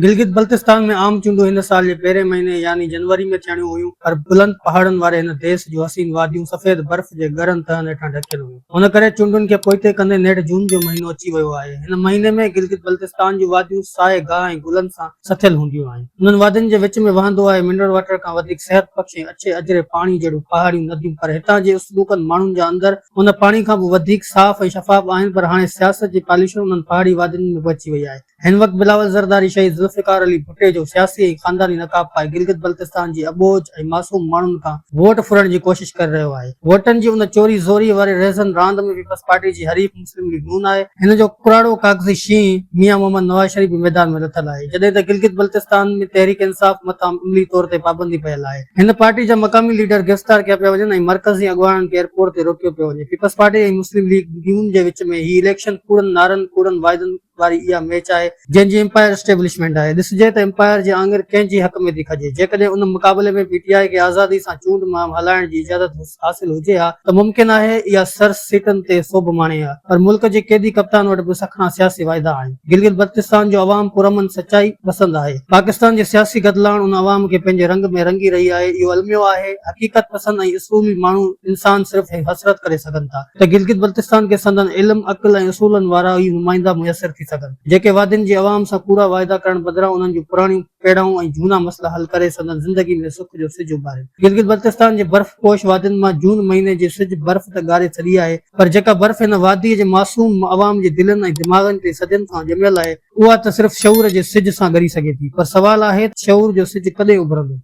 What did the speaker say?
گلگت بلتستان ۾ عام چونڊون هن سال جي پهرين مهيني يعني جنوري ۾ ٿيڻيون هيون پر بلند پهاڙن واري هن ديس جون حسين واديون سفيد برف جي ڳرن تهن هيٺان ڍڪيل هيون. ان ڪري چونڊن کي پوئتي ڪندي نيٺ جون جو مهينو اچي ويو آهي. هن مهيني ۾ گلگت بلتستان جون واديون سائي گاهه ۽ گلن سان سٿيل هونديون آهن. انهن وادين جي وچ ۾ وهندو آهي منرل واٽر کان وڌيڪ صحت بخش ۽ اڇي اجري پاڻي جهڙيون پهاڙيون نديون پر هتان جي اصلوڪن ماڻهن جا اندر ان پاڻي کان به وڌيڪ صاف ۽ شفاف آهن پر هاڻي سياست جي پاليشن انهن پهاڙي وادين ۾ به اچي وئي آهي. هن وقت بلاول زرداري شهيد ذوالفقار علي ڀٽي جو سياسي ۽ خانداني نقاب پائي گلگت بلتستان جي اٻوجهه ۽ معصوم ماڻهن کان ووٽ ڦرڻ جي ڪوشش ڪري رهيو آهي. ووٽن جي ان چوري زوريء واري رهزن راند ۾ پيپلز پارٽي جي حريف مسلم ليگ نون آهي. هن جو ڪراڙو ڪاغذي شينهن ميان محمد نواز شريف به ميدان ۾ لٿل آهي. جڏهن ته گلگت بلتستان ۾ تحريڪ انصاف مٿان عملي طور تي پابندي پيل آهي. هن پارٽي جا مقامي ليڊر گرفتار ڪيا پيا وڃن ۽ مرڪزي اڳواڻن کي ايئرپورٽ تي روڪيو پيو وڃي. پيپلز پارٽي ۽ مسلم ليگ نون جي وچ ۾ هي اليڪشن ڪوڙن نعرن، ڪوڙن واعدن، واري اها ميچ آهي، جنهن جي امپائر اسٽيبلشمينٽ آهي. ڏسجي ته امپائر جي آڱر ڪنهن جي حق ۾ ٿي کڄي. جيڪڏهن ان مقابلي ۾ پي ٽي آء کي آزادي سان چونڊ مهم هلائڻ جي اجازت حاصل هجي ها ته ممڪن آهي اها سرس سيٽن تي سوڀ ماڻي ها. پر ملڪ جي قيدي ڪپتان وٽ به سکڻا سياسي واعدا آهن. گلگت بلتستان جو عوام پرامن سچائي پسند آهي. پاڪستان جي سياسي گدلاڻ ان عوام کي پنهنجي رنگ ۾ رنگي رهي آهي. اهو الميو آهي. حقيقت پسند ۽ اصولي ماڻهو انسان صرف حسرت ڪري سگهن ٿا. ته گلگت بلتستان کي سندن علم، عقل ۽ اصولن وارا ئي نمائندا ميسر ٿي سگهن، جيڪي وادين جي عوام سان ڪوڙا واعدا ڪرڻ بدران انهن جون پراڻيون پيڙائون ۽ جهونا مسئلا حل ڪري سندن زندگي ۾ سک جو سج اڀارين. گلگت بلتستان جي برف پوش وادين مان جون مهيني جي سج برف ته ڳاري ڇڏي آهي پر جيڪا برف هن واديء جي معصوم عوام جي دلين ۽ دماغن تي صدين کان ڄميل آهي، اها ته صرف شعور جي سج سان ڳري سگهي ٿي. پر سوال آهي ته شعور جو سج ڪڏهن اڀرندو؟